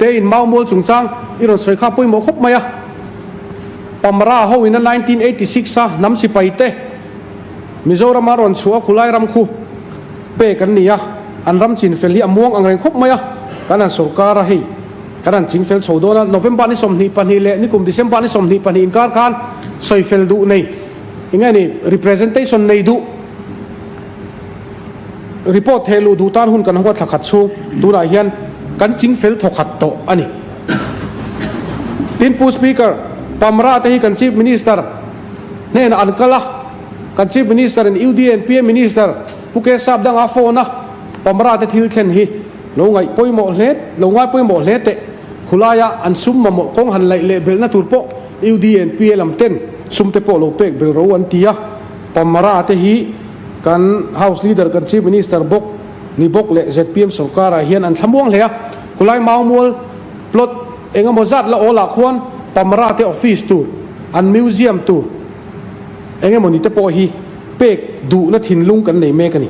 Puite in mau mual chungchang i rawn sawi kha pawimawh khawp mai a. Pamra ho in a 1986 a hnam sipai te Mizoram a rawn chhuah a khulai ram khu pek an ni a, an ram chin fel hi a muang ang reng khawp mai a, kan han sawrkar a hei kan han ching fel chho dawn a, November ni 22 leh nikum December ni 22 inkar khan sawi fel duh nei eng nge ni representation nei duh report theh luh duh tan hun kan huat thla khat chhung tunah hian kan ching fel thaw khat tawh a ni. Tin Pu Speaker, Pamra te hi kan Chief Minister hnenah an kal a, kan Chief Minister in UDNPA Minister Pu K Sap danga phone a, Pamra te thil thlen hi lo ngaih pawimawh hle lo ngai pawimawh hle teh khulaia an sum mamawh kawng han laih leh belhna tur pawh UDNPA lam ten sum te pawh lo pek bel ro an ti a, Pamra te hi Kan House Leader kan Chief Minister bawk ni bawk leh zpm sorkarah hian an thlamuang hle a, khulai Maumual plot eng emaw zat la awlah khuan Pamra te office tur, an museum tur eng emaw ni te pawh hi pek duhna thinlung kan nei mek a ni.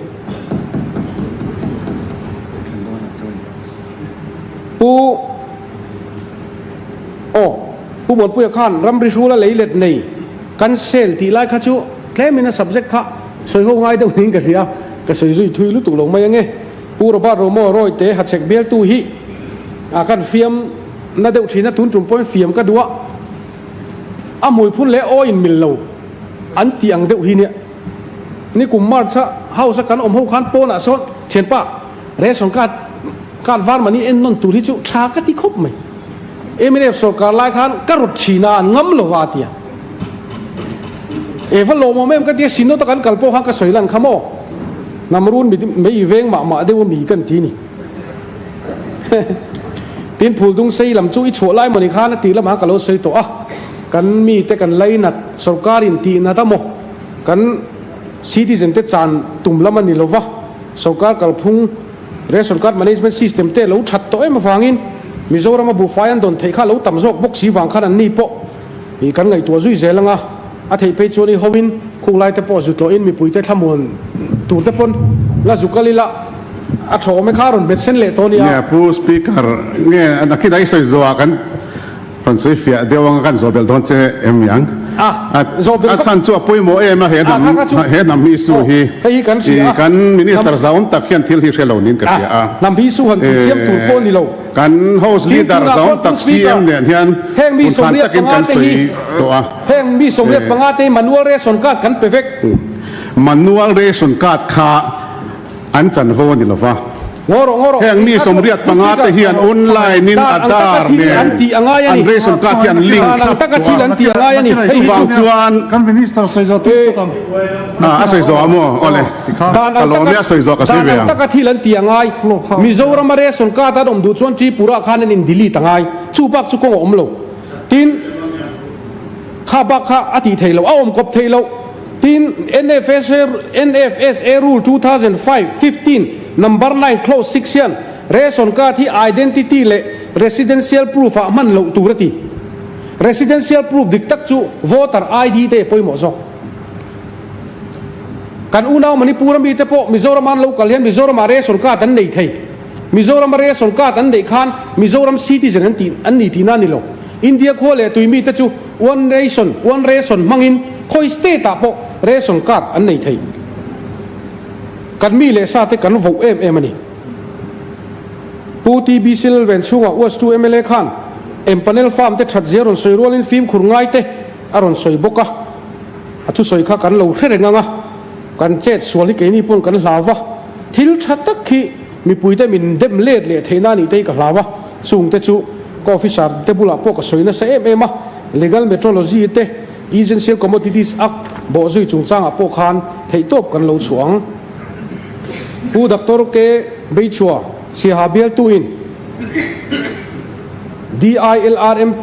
Pu Aw, Pu Muanpuia khan ramri hrula leilet nei kan sel tih lai kha chu Tlemin a subject kha sawi ho ngai deuh niin ka hria, ka sawi zui thui lutuk lo mai ange. Pu Robert Romo Rawite hachhek bialtu hi a kan fiam na deuh thin a, tun tum pawhin fiam ka duh a, a hmuiphun leh aw in mil lo an tih ang deuh hi nia. Nikum March a house a kan awm ho khan pawnah sawn thianpa ration card card var mani en nawn tur hi chu tha ka ti khawp mai. Mnf sawrkar lai khan ka rawt thin a, an ngam lo va a ti a. E va lawmawm em ka tia Synod a kan kal pawh khan ka sawi lan kha maw? Hnam run mi mei veng mah mah deuh a mi kan ti ni. Tin Phuldung sei lam chu i chhuah lai mawni khan a tih lamah ka lo sawi tawh a, kan mite kan lainat sawrkar in tih nat a maw? Kan citizen te chan tum lam a ni lo va, sawrkar kalphung Ration Card Management System te lo that tawh em avangin Mizoram a buhfai an dawn theih kha lo tam zawk bawk si vang khan an ni pawh i kan ngaihtuah zui zel anga a theih phei chuan i hoin khung lai te pawh zu tlawhin mipuite thlamuan tur te pawn la zu kal ila a tha awm e kha a rawn hmet sen leh tawh nia. Nge Pu Speaker nge nakin a i sawi zawh ah kan Rawn sawi fiah deuh anga kan zawh belh dawn che em ni ang? A, zawh belh A chhan chu a pawimawh em a, he hnam, he hnam hi issue hi. Hei hi kan hria a. Kan Minister zauawm tak hian thil hi hre lo niin ka hria a. Hnam hi issue han tih chiam tur pawh a ni lo. Kan House Leader zauawm tak CM nen hian hun thlan takin kan sawi tawh a. Heng mi 85 te hi manual ration card kan pe vek. Manual ration card kha An chanvo a ni lo va. Heng mi 85 te hian online in Aadhaar nen an ration card hi an link thlap tawh a. Chuvang chuan a sawi zawh a maw? Awle, ka lawm e a sawi zawh ka sawi ve ang. Mizoram a ration card an awm duh chuan Tripura khan an in delete a ngai. Chu bak chu kawng a awm lo. Tin, kha bak kha a tih theih loh, a awm kawp theih loh. Tin, NFSA NFSA Rule 2005, 15, Number 9, Clause 6 hian ration card hi identity leh residential proof ah hman loh tur a ti. Residential proof dik tak chu voter ID te pawimawh zawk. Kan unau Manipur ami te pawh Mizoram an lo kal hian Mizoram ah ration card an nei thei. Mizoram a ration card an neih khan Mizoram citizen an tih an ni tihna a ni lo. India khua leh tui mite chu one nation one ration hmangin khawi state ah pawh ration card an nei thei. Kan mi leh sa te kan voh em em a ni. Pu TB Silven chhungah West 2 mla khan Empanel farm te that zia rawn sawi rualin fimkhur ngai te a rawn sawi bawk a. A thusawi kha kan lo hre reng ang a, kan chet sual hi keini pawn kan hlau va. Thil tha tak hi mipuite min dem let leh theihna a nih te hi ka hlau a, chungte chu ka officer te bulah pawh ka sawi nasa em em a, Legal Metrology te Essential Commodities Act bawhzui chungchangah pawh khan theihtawp kan lo chhuah ang. Pu Doctor K. Beichhua, Siaha bialtuin DILRMP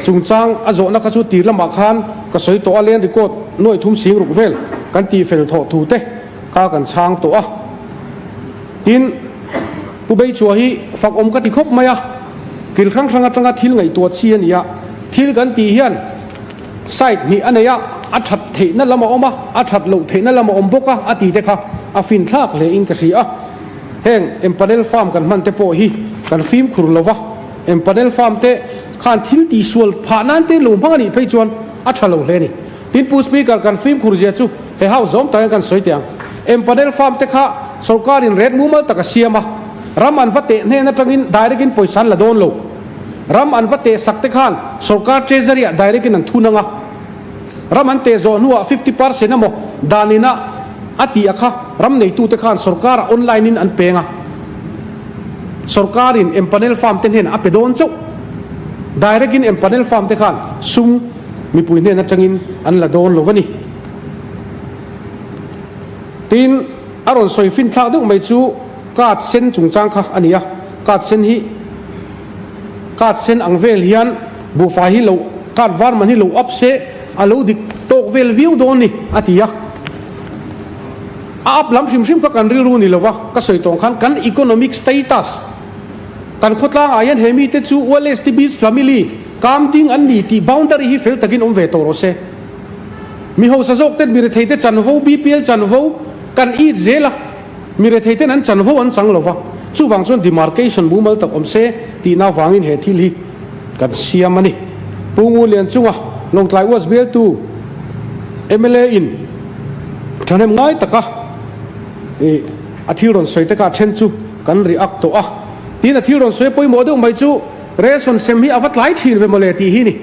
chungchang a zawhna kha chu tir lamah khan ka sawi tawh a, Land Record nuaih thum sing ruk vel kan tihfel thawh thu te, Kha kan chhang tawh a. Tin, Pu Beichua hi fak awm ka ti khawp mai a, kil hrang hrang atanga thil ngaihtuah chi a ni a, thil kan tih hian side hnih a nei a, a that theihna lam a awm a, a that loh theihna lam a awm bawk a, a ti te kha a fin thlak hle in ka hria a. Heng empanel farm kan hman te pawh hi kan fimkhur lo va. Empanel farm te khan thil tihsual phah nan te lo hmang a nih phei chuan a tha lo hle a ni. Tin Pu Speaker kan fimkhur zia chu he house zawm tak hian kan sawi teh ang. Empanel farm te kha sorkar in ret mumal tak a siam a, ram an va teh hnen atangin direct in pawisa an la dawn lo. Ram an va teh sak te khan sorkar treasury ah direct in an thun ang a. Ram an teh zawh hnuah 50% emaw dan ina a tih a kha ram neitute khan sorkar ah online in an peng a. Sorkar in empanel farm te hnenah a pe dawn chauh. Direct in empanel farm te khan sum mipui hnen atangin an la dawn lo a ni. Tin, a rawn sawi fin thlak deuh mai chu card sen chungchang kha a ni a. Card sen hi card sen ang vel hian buhfai hi lo card var man hi lo up se a lo dik tawk vel viau dawn ni a ti a. A up lam hrim hrim kha kan rilru ni lova ka sawi tawng khan kan economic status kan khawtlang ah hian he mite chu ULSTB's family kam ding an ni tih boundary hi fel takin awm ve tawh rawh se. Mi hausa zawk ten mi rethei te chanvo BPL chanvo kan it zel a, mi rethei ten an chanvo an chang lova, chuvang chuan demarcation mumal tak awm se tihna avangin he thil hi kan siam a ni. Pu Ngunlian chunga Lawngtlai West bialtu mla in thahnem ngai taka ih a thil rawn sawi te kha a then chu kan react tawh a, tin a thil rawn sawi pawimawh deuh mai chu ration sem hi a va tlai thin ve mawle tih hi ni.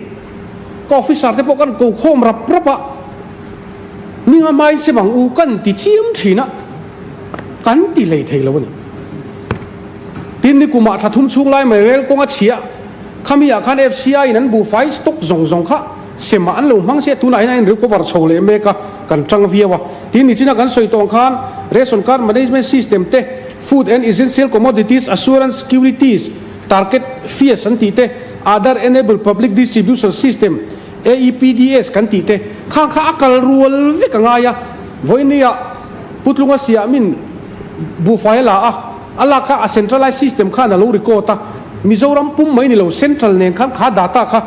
Ka officer te pawh kan ko khawm rap rap a, ninga hmain sem ang u kan ti chiam thin a, kan ti hlei thei lo a ni. Tin nikumah thla thum chhung lai mai rel kawng a chhia, khami ah khan FCI in an buhfai stock zawng zawng kha sem ah an lo hmang sia, tunah hian a inrecover chho leh mek a, kan tang viau a. Tin nichina kan sawi tawh ang khan Ration Card Management System te, Food and Essential Commodities Assurance Securities, Target Fees an tih te, Aadhaar Enabled Public Distribution System, AEPDS, kan tih te, khang kha a kal rual vek a ngai a. Vawinia Putlunga siahmin buhfai a la a, a lak kha a centralized system khan a lo record a, Mizoram pum mai ni lo central nen khan kha data kha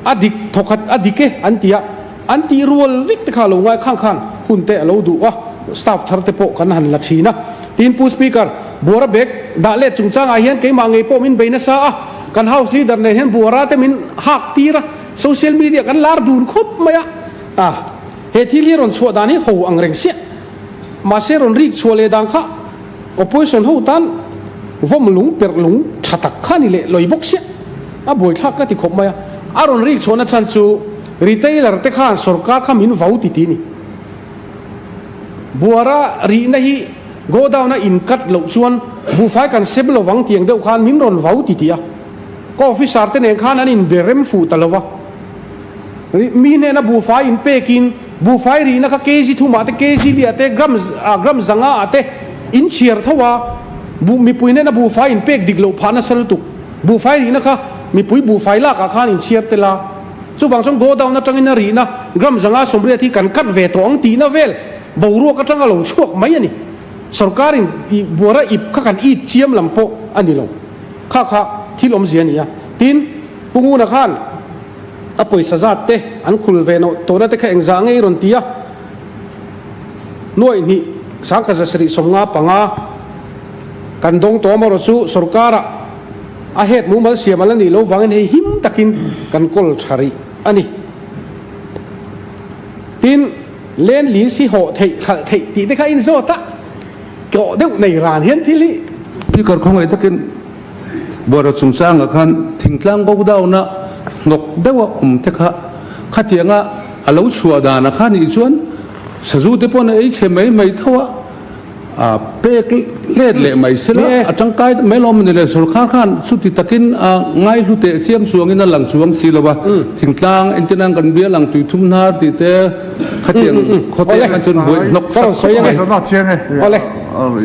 a dik thawkhat a dik e an ti a, an tih rual vek te kha a lo ngai khang khan hun te a lo duh a, staff thar te pawh kan han la thin a. Tin Pu Speaker, Buara bag dah let chungchangah hian keimah ngei pawh min bei nasa a, kan House Leader nen hian Buara te min hak tir a, social media kan lar dun khawp mai a, ah he thil hi rawn chhuah dan hi ho ang reng siah. Mahse rawn rik chhuah leh dan kha opposition ho tan vawm lung perh lung tha tak kha ni leh lawi bawk siah. A buaithlak ka ti khawp mai a, a rawn rik chhuahna chhan chu retailer te khan sorkar kha min vau ti ti ni. Buara rihna hi godown a in cut loh chuan buhfai kan sem lo vang tiang deuh khan min rawn vau ti tih a, ka officer te nen khan an in be rem fuh ta lo va. Mi hnena buhfai in pekin buhfai rihna kha kg thumah te kg liah te gram gram zanga ah te in chhiar tho a, buh mipui hnena buhfai in pek dik loh phah nasa lutuk. Buhfai rihna kha mipui buhfai lakah khan in chhiar tel a. Chuvang chuan godown atangin a rihna gram zanga 80 hi kan cut ve tawh ang tihna vel boruak atanga lo chhuak mai a ni. Sorkarin i buara ip kha kan it chiam lam pawh a ni lo. Kha kha thil awmzia a ni a. Tin, Pu Nguna khan a pawisa zat te an khul ve nawh tawhna te kha engzah ngei rawn ti a, nuaih hnih sangkhat zasarih 55 kan dawng tawh amarawh chu sorkarah A het mumal siam a la nih loh vangin hei him takin kan kawl tha rih a ni. Tin, Land lease hi hawh theih, hralh theih tih te kha a inzawt a, tlawh deuh nei ran hian thil hi. Speaker khawngaih takin Buara chungchangah khan thingtlang go down a hnawk deuh a awm te kha khatianga a lo chhuah danah kha nih chuan sazu te pawn a ei chhe mai mai tho a, A pek let leh mai sela, a tangkai mai lawm a ni le. Sorkar khan chuti takin a ngaihlu teh chiam chuangin a lang chuang si lo a, thingtlang entirnan kan bial ang tui thum hnar tih te khatiang khawte khan chuan buai hnawk sak khawp mai. Awle,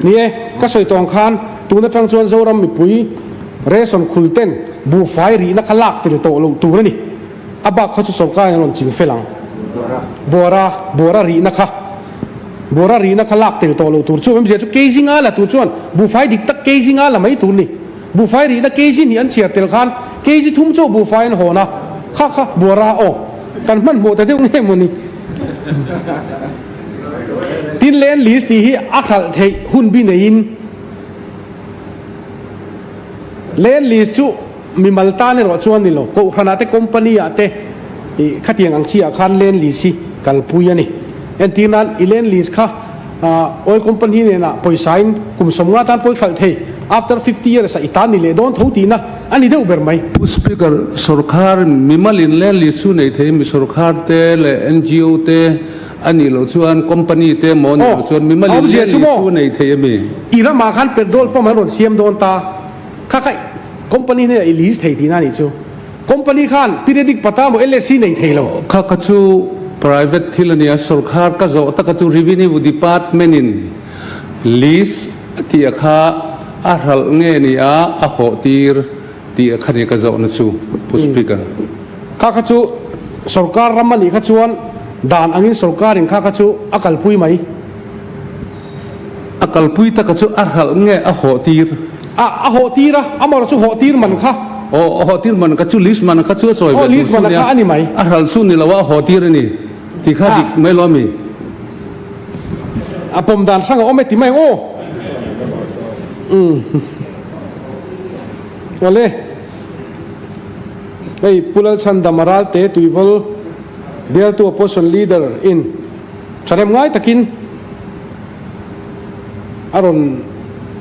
ni e, ka sawi tawng khan tun atang chuan Zoram mipui ration khul ten buhfai rihna kha lak tel tawh loh tur a ni. A bak kha chu sorkar in a rawn ching fel ang. Buara, buara rihna kha. Buara rihna kha lak tel tawh loh tur chu awmzia chu kg nga la tur chuan buhfai dik tak kg nga la mai tur ni. Buhfai rihna kg hnih an chhiar tel khan kg thum chauh buhfai an hawn a, kha kha buara aw kan hmanhmawh ta deuh nge maw ni. Tin land lease tih hi a hralh theih hun bi neiin land lease chu. mimal tan erawh chuan ni lo, Kohhranah te company ah te ih khatiang ang chi ah khan land lease hi kalpui a ni. Entir nan i land lease kha oil company nenah pawisa in kum 50 tan pawi hralh thei, after 50 years ah i tan ni leh dawn tho tihna a ni deuh ber mai. Pu Speaker, sorkar mimal in land lease chu nei thei mi sorkar te leh NGO te a nih loh chuan company te emaw a nih loh chuan mimal in land lease chu nei thei a mi? I ramah khan petrol pump an rawn siam dawn ta. Kha kha company hnenah i lease thei tihna a nih chu. Company khan periodic pata maw LSC nei thei lo. Kha kha chu private thil a nia, sorkar ka zawh taka chu revenue department in lease a tih a kha a hralh nge ni a, a hawh tir tih a kha ni ka zawhna chu Pu Speaker. Kha kha chu sorkar ram a nih kha chuan dan angin sorkarin kha kha chu a kalpui mai. A kalpui taka chu a hralh nge a hawh tir? A, a hawh tir a, amarawh chu hawh tir man kha. Aw, a hawh tir man kha chu list man kha chu a chawi ve tur chu nia. A ni mai. A hralh chu ni lo a, a hawh tir a ni tih kha dik mai lo a mi? A pawm dan hrang a awm e ti mai ang aw. Umm. Awle. Hei Pu Lalchhandama Ralte Tuivawl bialtu Opposition Leader in Thanem ngai takin a rawn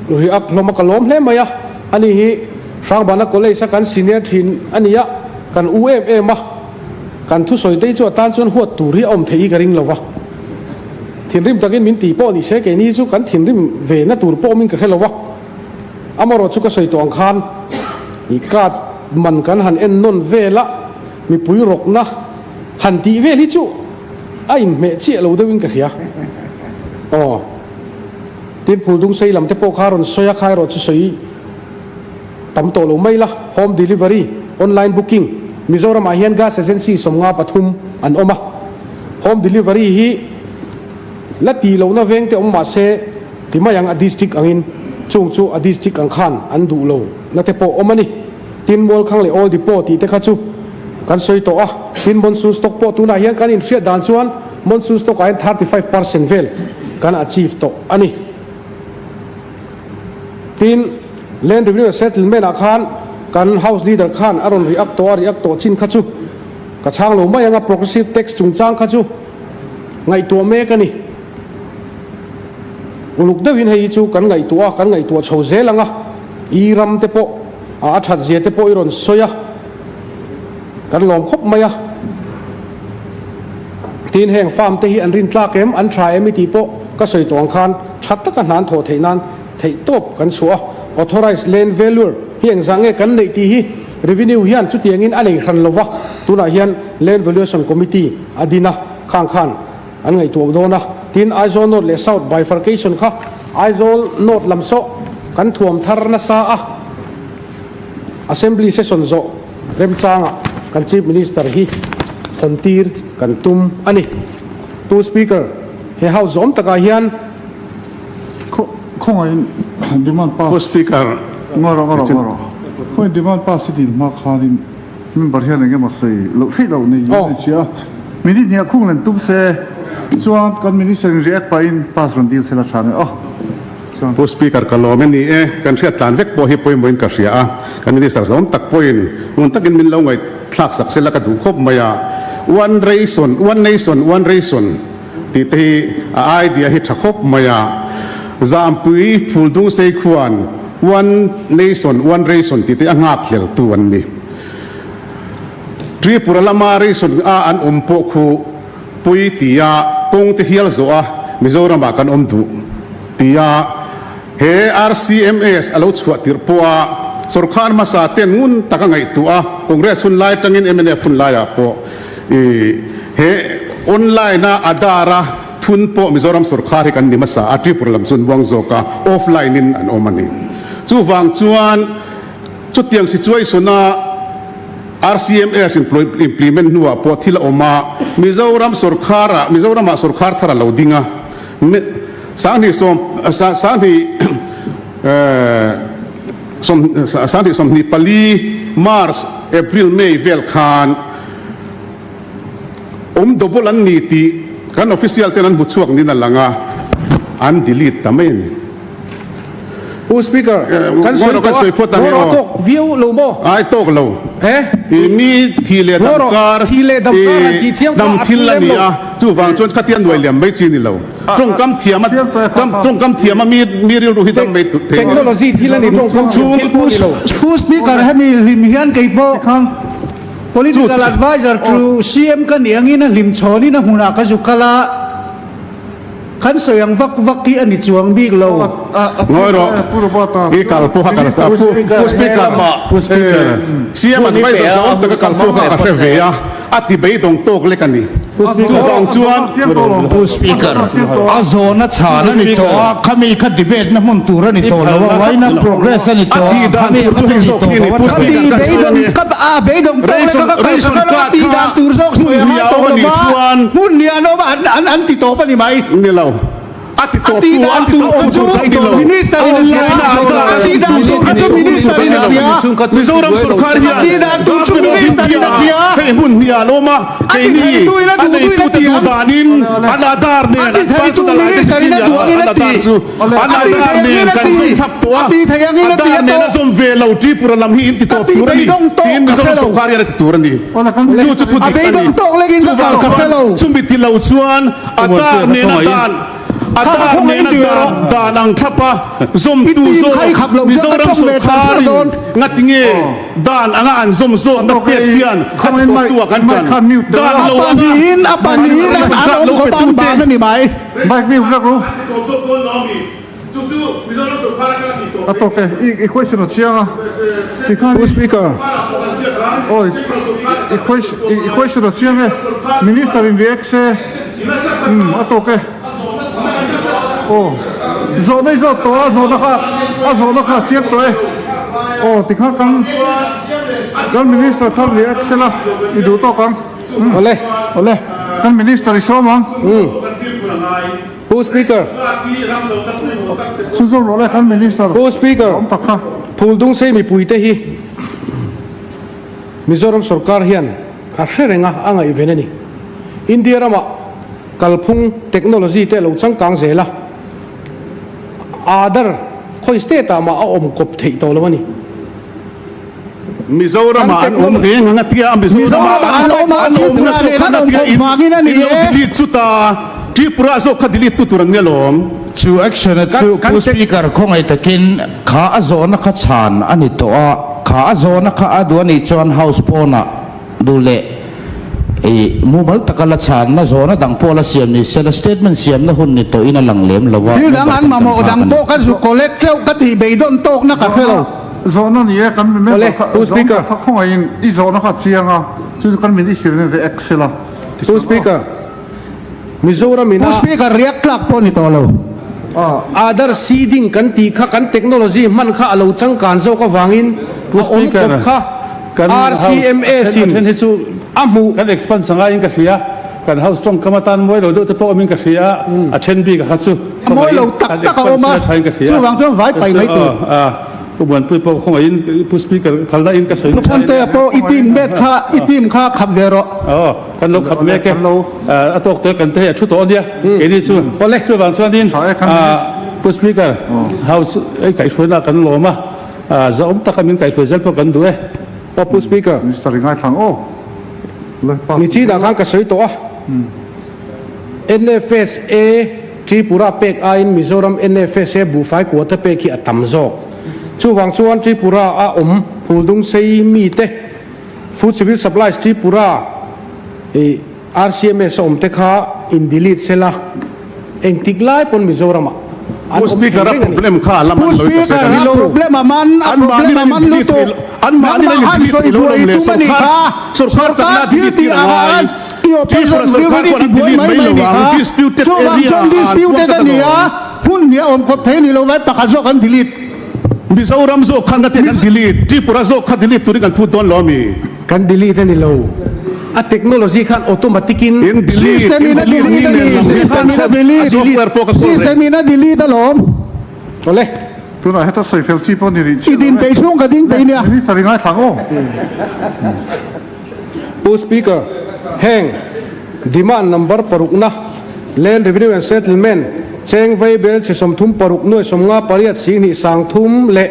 react hlawm a, ka lawm hle mai a, ani hi Hrangbana College a kan senior thin a ni a, kan u em em a, kan thusawi te hi chu a tan chuan huat tur hi a awm theih hi ka ring lo va, thinrim takin min tih pawh ni se keini hi chu kan thinrim ve na tur pawh awmin ka hre lo va, amarawh chu ka sawi tawh ang khan i card man kan han en nawn vel a, mipui rawkna han tih vel hi chu. A inhmeh chiah lo deuhin ka hria. Aw. Tin, Phuldung sei lam te pawh kha rawn sawi a, kha erawh chu sawi tam tawh lo mai la. Home delivery, online booking, Mizoramah hian gas agency 53 an awm a. Home delivery hi la tih lohna veng te awm mah se ti mai ang a district angin chung chu a district ang khan an duh lo na te pawh awm a ni. Tin, Mualkhang leh Old Depot tih te kha chu kan sawi tawh a, tin monsoon stock pawh tunah hian kan inhriat dan chuan monsoon stock ah hian 35% vel kan achieve tawh a ni. Tin, Land Revenue Settlement ah khan kan House Leader khan a rawn react tawh a, react tawh chin kha chu ka chhang lo mai ang a, progressive tax chungchang kha chu ngaihtuah mek a ni. Uluk deuhin hei hi chu kan ngaihtuah a, kan ngaihtuah chho zel ang a, i ram te pawh a that zia te pawh i rawn sawi a, kan lawm khawp mai a. Tin, heng farm te hi an rin tlak em, an tha em i tih pawh ka sawi tawh ang khan tha taka hna an thawh theih nan theih tawp kan chhuah a. Authorised land valuer hi engzah nge kan neih tih hi Revenue hian chutiangin a nei hran lova, tunah hian Land Valuation Committee a din a, khang khan an ngaihtuah dawn a. Tin, Aizawl North leh South bifurcation kha Aizawl North lam sawh kan thuam thar nasa a, Assembly session zawh remchangah kan Chief Minister hi hawn tir kan tum a ni. Pu Speaker, he House zawm takah hian. Khawngaihin demand pass. Pu Speaker. Ngaw rawh, ngaw rawh, ngaw rawh. Khawngaihin demand pass hi din hma khanin member hian eng emaw sawi loh theih loh nei in a hria a. Minute hnih ah khung len tum se chuan kan Minister in react pahin pass rawn dil sela tha nge aw. Chuan. Pu Speaker ka lawm e ni e, kan hriat tlan vek pawh hi pawimawhin ka hria a, kan Minister zawm tak pawhin ngun takin min lo ngaihthlak sak sela ka duh khawp mai a, One Ration, One Nation, One Ration tih te hi a idea hi tha khawp mai a, Zampui Phuldung Sei khuan One Nation, One Ration tih te a nghak hlel tu an ni. Tripura lama ration a an awm pawh khu pui tia kawng te hial zawh a Mizoram ah kan awm duh tia he RCMS a lo chhuah tirh pawh a sawrkar hmasa ten ngun tak a ngaihtuah a Congress hun lai atangin mnf hun lai ah pawh i he online a Aadhaar a thun pawh Mizoram sawrkar hi kan ni hmasa a Tripura lam chu an buang zawk a offline in an awm a ni. Chuvang chuan Chutiang situation a RCMS implement hnuah pawh thil a awm a, Mizoram sorkharah Mizoramah sorkhar thar a lo ding a, 20 sawm 20 sawm 2024 March, April, May vel khan awm double an ni tih kan official ten an hmu chhuak niin a lang a, an delete ta mai a ni. Pu Speaker, kan sawi kan sawi phawt ang e aw. Tawk viau lo maw? Ai tawk lo. He? I mi thi leh dam kar thi leh dam kar han tih chiang dam thil a ni a, chuvang chuan khatia nuai liam mai chi ni lo. Tawngkam thiam a tawngkam thiam a mi mi rilru hi dam mai thei. Technology thil a ni tawngkam thiam thil pawh ni lo. Pu Speaker, hemi hlim hian kei pawh Political Adviser to CM ka nih angin a hlim chhawnin a hmunah ka zu kal a. Kan sawi ang vak vak hi a ni chuang bik lo. Ngawi rawh, i kal pawh a kal ta. Pu Speaker, CM adviser zawng taka kal pawh kha ka hre ve a, a ti beidawng tawk lek a ni. Chuvang chuan. Pu Speaker, a zawhna chhan a ni tawh a, khami kha debate na hmun tur a ni tawh lo a, why not progress a ni tawh a, khami kha chu ni tawh lo a tha lo. Ka beidawng tawk lek a, ka kal ka kal a, tih dan tur zawk sawi a ngai tawh lo va, hmun hnih an awm a, an an ti tawp a ni mai. Ni lo. A ti tawp tu, an ti tawp tu ka ni lo. Minister in a hria, a tih dan tur kha chu minister in a hria. Mizoram sorkar hian a tih dan tur chu minister in a hria. Hei hmun hnih an awm a, keini a neitute duh danin an Aadhaar nen an personal identity an Aadhaar chu an Aadhaar nen kan zawm thlap tawh a, Aadhaar nen a zawm ve lo Tripura lam hi in ti tawp tur a ni tiin Mizoram sorkar hian a ti tur a ni. Chu chu thu dik a ni. Chuvang chuan chumi ti lo chuan Aadhaar nena dan Aadhaar nena dan dan ang thlap a zawmtu zawk Mizoram sorkarin ngatinge dan anga an zawm zawkna state hian a ti tawptu ah kan tan dan lo anga ration card lo pe tute A tawk e, i question a chiang a, tikhan Pu Speaker. Awi, i question a chiang e, Minister in react se, umm a tawk e, aw zawhna i zawt tawh a, zawhna kha a zawhna kha a chiang tawh e, aw tikhan kan kan Minister kha react se la i duh tawk ang, umm awle awle kan Minister i sawm ang. Pu Speaker. Chhunzawm rawh le kan Minister Pu Speaker, awm tak kha. Phuldungsei mipuite hi Mizoram sorkar hian a hre reng a, a ngaihven a ni. India ramah kalphung technology te a lo changkang zel a, Aadhar khawi state ah mah a awm kawp theih tawh lo a ni. Mizoramah an awm reng ang a tia, Mizoramah an awm an awm nasa khan a tia in in lo delete chu ta, Tripura zawk kha delete tu tur an nia lawm. Chu action a chu Pu Speaker khawngaih takin kha a zawhna kha chhan a ni tawh a, kha a zawhna kha a duh a nih chuan House pawnah duh leh i mumal taka la chhanna zawhna dang pawh la siam ni sela statement siamna hun ni tawhin a lang lem lo a, Thil dang member an kan chan mamawh nghak dang a ni. pawh ka zu collect tleuh ka tih beidawn tawkna ka hre lo. Zawhna ni e, kan member Awle, kha Pu zawhna Speaker. kha khawngaihin i zawhna kha a chiang a, chu chu kan minister in react sela Pu tichuan aw. Speaker, Mizoram ina. Pu Speaker, react tlak pawh ni tawh lo. Aadhaar seeding kan tih kha kan technology hman kha a lo changkan zawk avangin Pu a awm Speaker, kawp kha kan house RCMS a then a in then hi chu a hmuh. kan expand sangaiin ka hria. Kan house tawngkam atan mawi lo deuh te pawh awmin ka hria a, a then bik a kha chu A mawi lo tak kan tak a awm a, expand sila thain ka hria. chuvang chuan vai pai mai tur. Pu Muanpui pawh khawngaihin Pu Speaker phalna in ka sawi Pu Chhantea pawh i team bet kha i team kha khap ve rawh. Aw, kan lo khap mek e. A tawk tawh e kan te hei a thu tawh a nia keini chu. Chuvang chuanin Pu Speaker house ei kaihhruaina kan lawm a, zahawm taka min kaihhruai zel pawh kan duh e. Aw Pu Speaker. Minister i ngaithlang aw. Nichinah khan ka sawi tawh a, NFSA Tripura pek aiin Mizoram NFSA buhfai quota pek hi a tam zawk. Chuvang chuan Tripura a awm Phuldungsei mite Food Civil Supplies Tripura i RCMS a awm te kha in delete sela engtik lai pawn Mizoram ah an Pu awm thei Speaker a reng a ni. problem kha a lam Pu an sawi ta Speaker hrek a ni. a problem a man a An problem mahni a an man in delete lutuk thei lo an mahni nangmah an in khan delete sawi thei lo buai lawm le tum a nih sorkar kha sorkar sorkar chakna thil delete tih tir a ang ngai khan i Tripura opposition sorkar rilru i pawh an ti buai delete mai mai mai lo nih ang kha disputed chuvang area chuan ah an disputed puang a ta ni a lawm. hun hnih a awm khawp thei a ni lo vai pakhat zawk an delete. Mizoram zawk khan ka ti kan delete Tripura zawk kha delete turin kan phut dawn lo ami? Kan delete a ni lo. A technology khan automatic in. In delete, System in in a delete delete ni a nen ni, lam hi system in a a delete, software pawh ka kawl reng. system in a delete alawm. Awle. Tunah heta sawi fel chi pawh ni rih I chiah lo din e. peih chhung ka ding peih nia. Minister i ngaithla ang aw. Pu Speaker, heng demand number parukna Land Revenue and Settlement. Cheng Vaibel chhe 30 paruk nuai 50 pariat 20 30 leh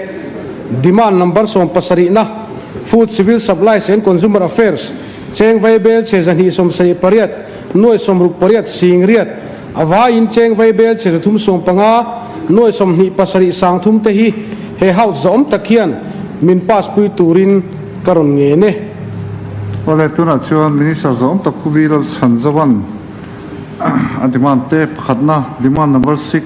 Demand number 70na Food Civil Supplies and Consumer Affairs Cheng Vaibel chhe 278 nuai 68 singriat a vaiin Cheng Vaibel chhe 315 nuai 27 30 te hi he House zawm tak hian min pass pui turin ka rawn ngen e. Awle tunah chuan Minister zawm tak Pu Bilal Chhanzovan a demand te pakhatna demand number six.